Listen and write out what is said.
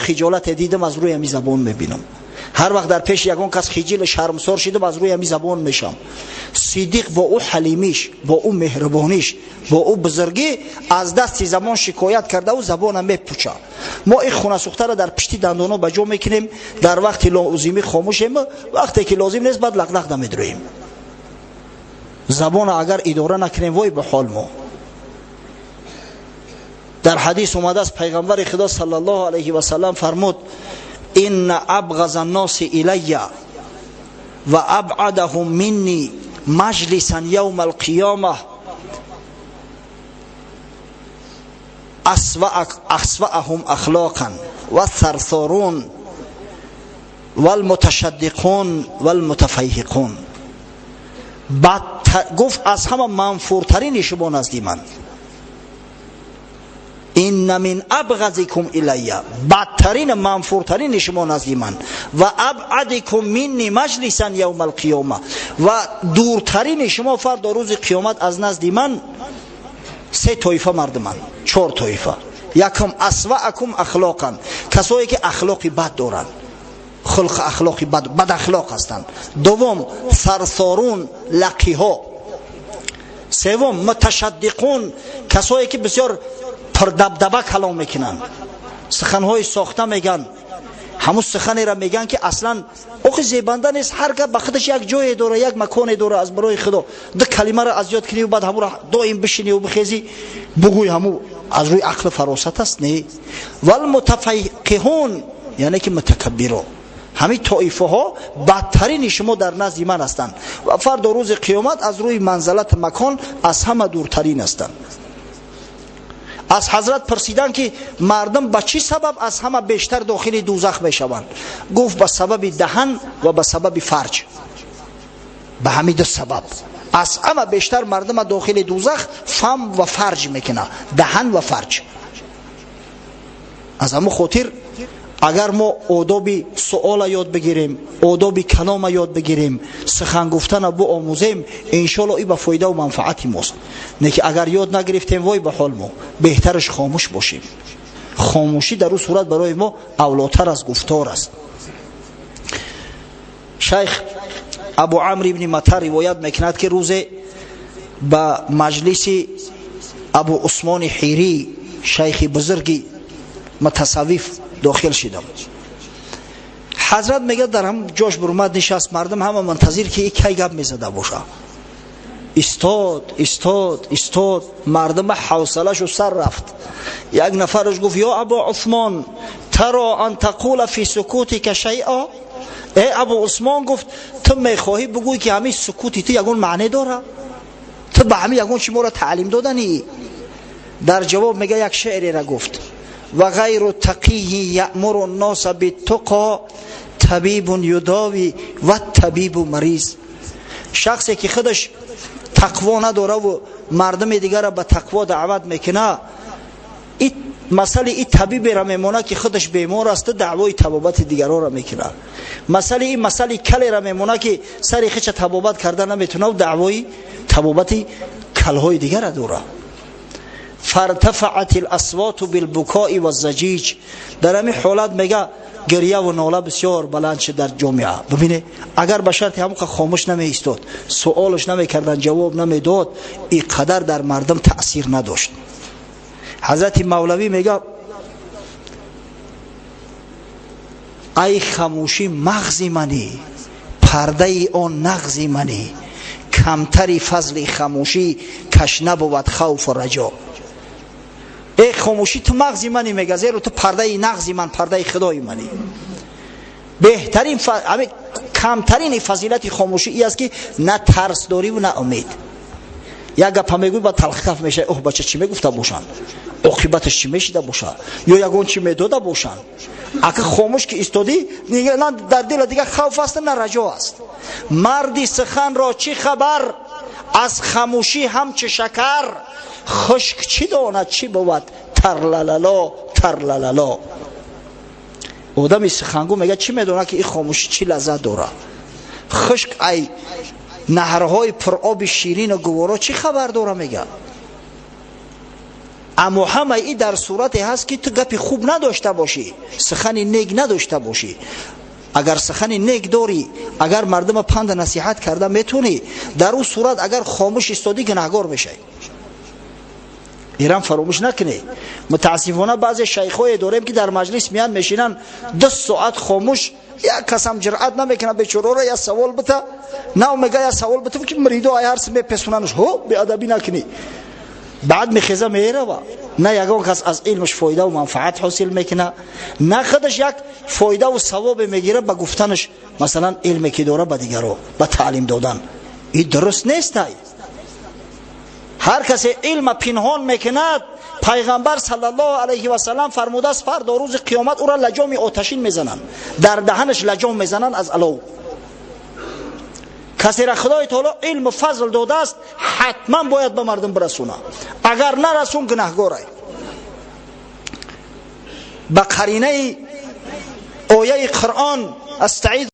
хиҷолате дидам, аз рӯи ҳамин забон мебинам. Ҳар вақт дар пеши ягон кас хиҷил шармсор шидам, аз рӯи ҳамин забон мешам. Сиддиқ бо ӯ ҳалимиш, бо ӯ меҳрубониш, бо ӯ бузургӣ аз дасти забон шикоят кардаву забона мепуча. Мо ин хунасӯхтаро дар пишти дандоно ба ҷо мекунем, дар вақти лозимӣ хомӯшем, вақте ки лозим нест, баъд лақлақ намедурӯем. Забона агар идора накунем, вой ба ҳол мо. Дар ҳадис омадааст, пайғамбари Худо саллаллоҳу алайҳи васаллам фармуд: инна абғаза нноси илайя ва абъадаҳум минни маҷлисан явма алқиёма асваъаҳум ахлоқан вассарсорун валмуташаддиқун валмутафайҳиқун. Гуфт, аз ҳама манфуртарини шумо назди ман, инна мин абғазикум илайя, бадтарин манфуртарини шумо назди ман, ва абъадикум минни маҷлисан явма алқиёма, ва дуртарини шумо фардо рӯзи қиёмат аз назди ман се тоифа мардуманд, чор тоифа. Якум, асваакум ахлоқан, касое ки ахлоқи бад доранд, хулқ ахлоқи бад, бадахлоқ ҳастанд. Дуввум, сарсорун, лақиҳо. Севум, муташаддиқун, касое ки бисёр пурдабдаба калом мекунанд, суханҳои сохта мегӯянд, ҳамун суханеро мегӯянд, ки аслан охи зебанда нест. Ҳар гап ба худаш як ҷое дора, як маконе дора. Аз барои Худо, ду калимаро аз ёд куниву баъд ҳамуро доим бишиниву бихезӣ бугӯй, ҳаму аз рӯи ақлу фаросат аст? Не. Валмутафаққиҳун, яъне ки мутакаббиро. Ҳамин тоифаҳо бадтарини шумо дар назди ман ҳастанд ва фардо рӯзи қиёмат аз рӯи манзалат макон аз ҳама дуртарин ҳастанд. Аз ҳазрат пурсиданд, ки мардум ба чӣ сабаб аз ҳама бештар дохили дӯзах мешаванд? Гуфт, ба сабаби даҳан ва ба сабаби фарҷ. Ба ҳамин ду сабаб аз ҳама бештар мардума дохили дӯзах фам ва фарҷ мекунад, даҳан ва фарҷ. Аз ҳамун хотир, агар мо одоби суола ёд бигирем, одоби калома ёд бигирем, сухан гуфтана биомӯзем, иншоалло и ба фоидаву манфаати мост. Не ки агар ёд нагирифтем, вой ба ҳол мо, беҳтараш хомӯш бошем. Хомӯшӣ дар ӯ сурат барои мо авлотар аз гуфтор аст. Шайх Абу Амр ибни Мата ривоят мекунад, ки рӯзе ба маҷлиси Абу Усмони Ҳирӣ, шайхи бузурги мутасаввиф, дохил шидам. Ҳазрат мегӯяд, дар ҳам ҷош бурмад нишаст, мардум ҳама мунтазир, ки кай гап мезада боша. Истод, истод, истод, мардума ҳавсалашу сар рафт. Як нафараш гуфт: ё Абу Усмон, таро ан тақула фи сукутика шайъа? Э Абу Усмон, гуфт, ту мехоҳӣ бигӯй, ки ҳамин сукути ту ягон маъне дора? Ту ба ҳамин ягон чи моро таълим доданӣ? Дар ҷавоб мега, як шеърера гуфт: ва ғайру тақийи яъмуру нноса биттуқо табибун юдови ва табибу мариз. Шахсе ки худаш тақво надораву мардуми дигарро ба тақво даъват мекуна, масали и табиберо мемонад, ки худаш бемор асту даъвои табобати дигаронро мекунад. Масали и масали калеро мемонад, ки сари хича табобат карда наметунаву даъвои табобати калҳои дигарро дорад. Фартафаат ласвоту билбукои ваззаҷиҷ. Дар ҳамин ҳолат, мега, гирьяву нола бисёр баланд шуд дар ҷомеа. Бибине, агар ба шарти ҳамон хомӯш намеистод, суолаш намекардан, ҷавоб намедод, и қадар дар мардум таъсир надошт. Ҳазрати Мавлавӣ мега: ай хамӯшӣ, мағзи манӣ, пардаи он нағзи манӣ, камтари фазли хамӯшӣ каш набувад хавфу раҷо. Э хомӯшӣ, ту мағзи мани, мега, зеро ту пардаи нағзи ман, пардаи худои манӣ. Беҳтарин, камтарини фазилати хомӯшӣ и аст, ки на тарс дориву на умед. Як гапа мегӯй, ба талхкаф мешавӣ: оҳ, бача, чӣ мегуфта бошанд, оқибаташ чӣ мешида бошад, ё ягон чӣ медода бошанд? Ака хомӯш ки истодӣ, на дар дила дига хавф аст, на раҷо аст. Марди суханро чӣ хабар аз хамӯшӣ ҳамчу шакар, хушк чӣ донад чӣ бувад, тарлалало, тарлалало. Одами сухангӯ, мега, чӣ медонад, ки ин хомӯшӣ чӣ лаззат дорад? Хушк ай наҳрҳои пуроби ширину гуворо чӣ хабар дора, мега. Аммо ҳамаи и дар сурате ҳаст, ки ту гапи хуб надошта бошӣ, сухани нек надошта бошӣ. Агар сухани нек дорӣ, агар мардума панда насиҳат карда метавонӣ, дар ӯ сурат агар хомӯш истодӣ, гунаҳгор мешавӣ. Ирам фаромӯш накунед. Мутаассифона, баъзе шайхҳое дорем, ки дар маҷлис меян, мешинанд 2 соат хомӯш. Як касам ҷуръат намекунад бечораро я савол бита. Нав мега, я савол битам, ки муридо ай ҳарси мепесонанш: «Ҳо, беадабӣ накунӣ». Баъд мехеза, мерава. На ягон кас аз илмаш фоидаву манфаат ҳосил мекунад, на худаш як фоидаву савобе мегирад ба гуфтанаш, масалан, илме ки дора, ба дигаро ба таълим додан. И дуруст нестай. Ҳар касе илма пинҳон мекунад, Пайғамбар саллаллоҳу алайҳи васалам фармудааст, фардо рӯзи қиёмат ӯра лаҷоми оташин мезананд, дар даҳанаш лаҷом мезананд аз алов. Касера Худои таоло илму фазл додааст, ҳатман бояд ба мардум бирасонад. Агар нарасон, гунаҳгорай. Ба қаринаи ояи Қуръон: астаиз